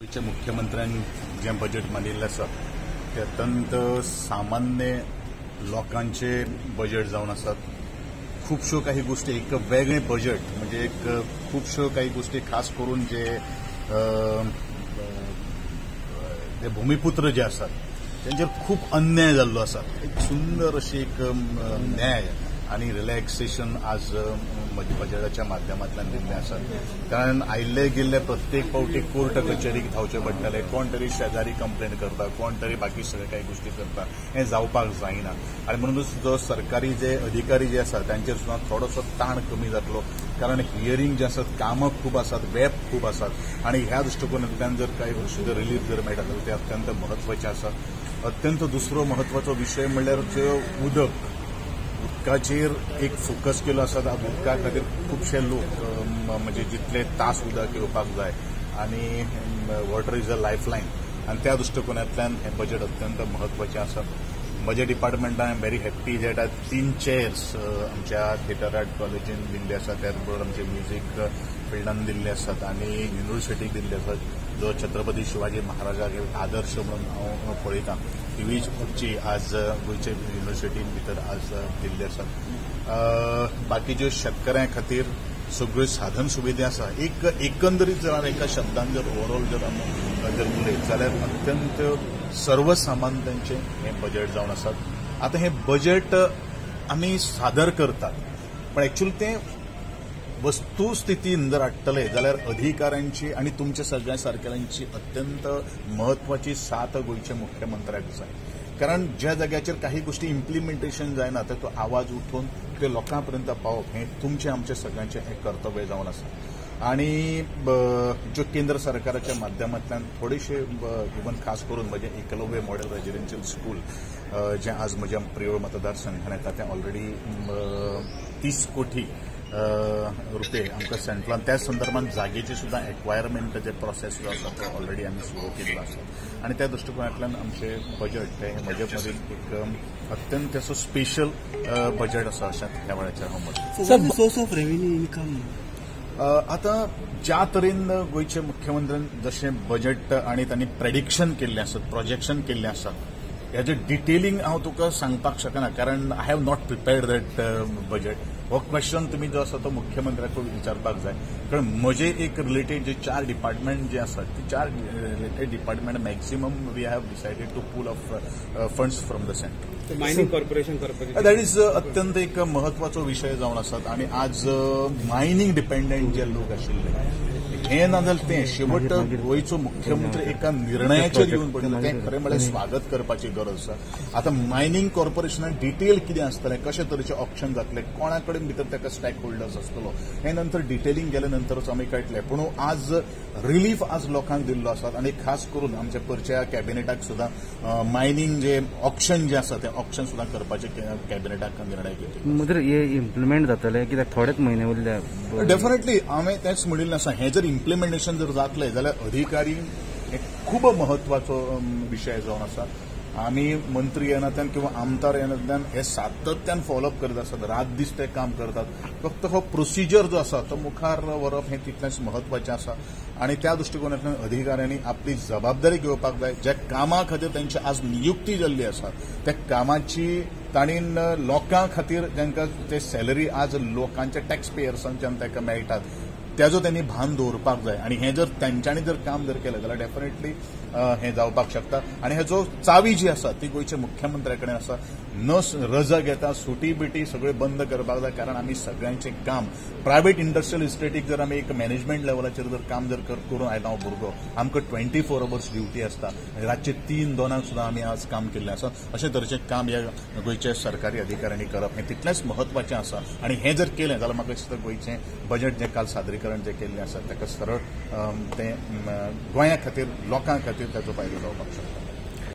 गोंयच्या मुख्यमंत्र्यान जें बजेट मांडिल्लें आसा तें अत्यंत सामान्य लोकांचे बजेट जावन आसात. खुबश्यो काही गोष्टी एक वेगळें बजेट म्हणजे एक खुबश्यो काही गोष्टी खास करून जे जे भूमिपुत्र जे आसात तांचेर खूब अन्याय जाल्लो आसा. एक सुंदर अशी एक न्याय आनी रिलॅक्सेशन आज बजेटाच्या माध्यमांतल्यान दिल्लें आसा. कारण आयिल्ले गेल्ले प्रत्येक फावटी कोर्ट कचेरीक धांवचें पडटालें, कोण तरी शेजारी कंप्लेन करता, कोण तरी बाकी सगळे काही गोष्टी करता, हें जावपाक जायना. आनी म्हणूनच जो सरकारी जे अधिकारी जे आसा तांचेर सुद्दां थोडोसो ताण कमी जातलो, कारण हियरींग जे आसात, कामां खूब आसात, वेप खूब आसात आनी ह्या दृश्टिकोनांतल्यान जर काही गोष्टी जर रिलीफ जर मेळटा जाल्यार ते अत्यंत म्हत्वाचें आसा. अत्यंत दुसरो म्हत्वाचो विशय म्हणल्यार जो उदक, उदकाचेर एक फोकस केलो आसा. उदका खातीर खुबशे लोक म्हणजे जितले तास उदक येवपाक जाय आनी वॉटर is a lifeline आनी त्या दृश्टिकोनांतल्यान हें बजेट अत्यंत म्हत्वाचें आसा. म्हज्या डिपार्टमेंटान I am very happy that 3 chairs आमच्या थिएटर आर्ट कॉलेजीन दिल्ले आसात, त्याच बरोबर आमचे म्युझीक फिल्डान दिल्ले आसात आनी युनिवर्सिटीक दिल्ले आसात. जो छत्रपती शिवाजी महाराजाक एक आदर्श म्हणून हांव पळयतां, तिवूय खुर्ची आज गोंयचे युनिवर्सिटीन भितर आज दिल्ली आसात. बाकी ज्यो शेतकऱ्यां खातीर सगळ्यो साधन सुविधा आसा, एक एकंदरीत जर एका शब्दान जर ओवरऑल जर आमी जर उलयत जाल्यार अत्यंत सर्वसामान्यांचें हें बजेट जावन आसा. आतां हें बजेट आमी सादर करतात, पण एक्चुअली तें वस्तुस्थितीन जर हाडटले जाल्यार अधिकाऱ्यांची आनी तुमच्या सगळ्या सारकेल्यांची अत्यंत म्हत्वाची साथ गोंयच्या मुख्यमंत्र्याक जाय. कारण ज्या जाग्याचेर काही गोष्टी इम्प्लिमेंटेशन जायना तर तो आवाज उठोवन ते लोकां पर्यंत पावप हें तुमचें आमचें सगळ्यांचें हें कर्तव्य जावन आसा. आनी ज्यो केंद्र सरकाराच्या माध्यमांतल्यान थोडेशे इवन खास करून म्हजें एकलव्य मॉडेल रेजिडेन्शियल स्कूल जें आज म्हज्या प्रियोळ मतदारसंघान येता तें ऑलरेडी 30 कोटी रुपये आमकां सेंट्रलान त्या संदर्भात जागेची सुद्दां एक्वायरमेंट जे प्रोसेस जो आसा तो ऑलरेडी आमी सुरू केल्लो आसा. आनी त्या दृश्टिकोनांतल्यान आमचें बजेट हें म्हजे मतीन एक अत्यंत असो स्पेशल बजेट आसा अशें ह्या वेळाचेर हांव म्हणटा. सोर्स ऑफ रेव्हेन्यू इन्कम आतां ज्या तरेन गोंयच्या मुख्यमंत्र्यान जशें बजेट आनी तांणी प्रेडिक्शन केल्लें आसा, प्रोजेक्शन केल्लें आसा, हेजें डिटेलिंग हांव तुका सांगपाक शकना, कारण I have not prepared that budget. हो क्वेश्चन तुमी जो आसा तो मुख्यमंत्र्याक विचारपाक जाय, कारण म्हजे एक रिलेटेड जे 4 डिपार्टमेंट जे आसात ते 4 related department maximum we have decided to pool of funds from the centre. Mining corporation that is अत्यंत एक म्हत्वाचो विशय जावन आसात. आनी आज मायनिंग डिपेंडंट जे लोक आशिल्ले हें ना जाल्यार तें शेवट गोंयचो मुख्यमंत्री एका निर्णयाचेर येवन पडलो, तें खरें म्हळ्यार स्वागत करपाची गरज आसा. आतां मायनिंग कॉर्पोरेशनान डिटेल कितें आसतलें, कशे तरेचें ऑप्शन जातलें, कोणा कडेन भितर ताका स्टॅक होल्डर्स आसतलो, हें नंतर डिटेलिंग गेले नंतरच आमी कळटलें. पूण आज रिलीफ आज लोकांक दिल्लो आसा आनी खास करून आमच्या परच्या कॅबिनेटाक सुद्दां मायनिंग जे ऑप्शन जे आसा तें ऑप्शन सुद्दां करपाचें कॅबिनेटाक निर्णय घेतलो. मुद्र हे इम्प्लिमेंट जातलें कित्याक थोडेच म्हयने उरल्या? डेफिनेटली हांवें तेंच म्हणिल्लें आसा, हें जर इम्प्लिमेंटेशन जर जातलें जाल्यार अधिकारी हे खूब म्हत्वाचो विशय जावन आसा. आमी मंत्री ह्या नात्यान किंवा आमदार ह्या नात्यान हे सातत्यान फॉलोअप करीत आसात, रात दीस ते काम करतात. फक्त हो प्रोसिजर जो आसा तो मुखार व्हरप हें तितलेंच म्हत्वाचें आसा आनी त्या दृश्टिकोनांतल्यान अधिकाऱ्यांनी आपली जबाबदारी घेवपाक जाय. ज्या कामा खातीर तांची आज नियुक्ती जाल्ली आसा त्या कामाची तांणी लोकां खातीर तांकां ते सॅलरी आज लोकांच्या टॅक्स पेयर्सांच्यान तांकां मेळटात त्याजो त्यांनी भान दवरपाक जाय. आनी हें जर तांच्यांनी जर काम जर केलें जाल्यार डेफिनेटली हें जावपाक शकता. आनी हेजो चावी जी आसा ती गोंयच्या मुख्यमंत्र्या कडेन आसा. न रजा घेता सुटी बिटी सगळें बंद करपाक जाय, कारण आमी सगळ्यांचें काम प्रायवेट इंडस्ट्रियल इस्टेटीक जर आमी एक मॅनेजमेंट लेवलाचेर जर काम जर करून आयला हांव भुरगो, आमकां 24 अवर्स ड्युटी आसता, रातचे 3-2 सुद्दां आमी आज काम केल्लें आसा. अशे तरेचें काम ह्या गोंयच्या सरकारी अधिकाऱ्यांनी करप हें तितलेंच म्हत्वाचें आसा. आनी हें जर केलें जाल्यार म्हाका दिसता गोंयचें बजेट जें काल सादरीकरण जें केल्लें आसा ताका सरळ तें गोंया खातीर लोकां खातीर ताचो फायदो जावपाक शकता.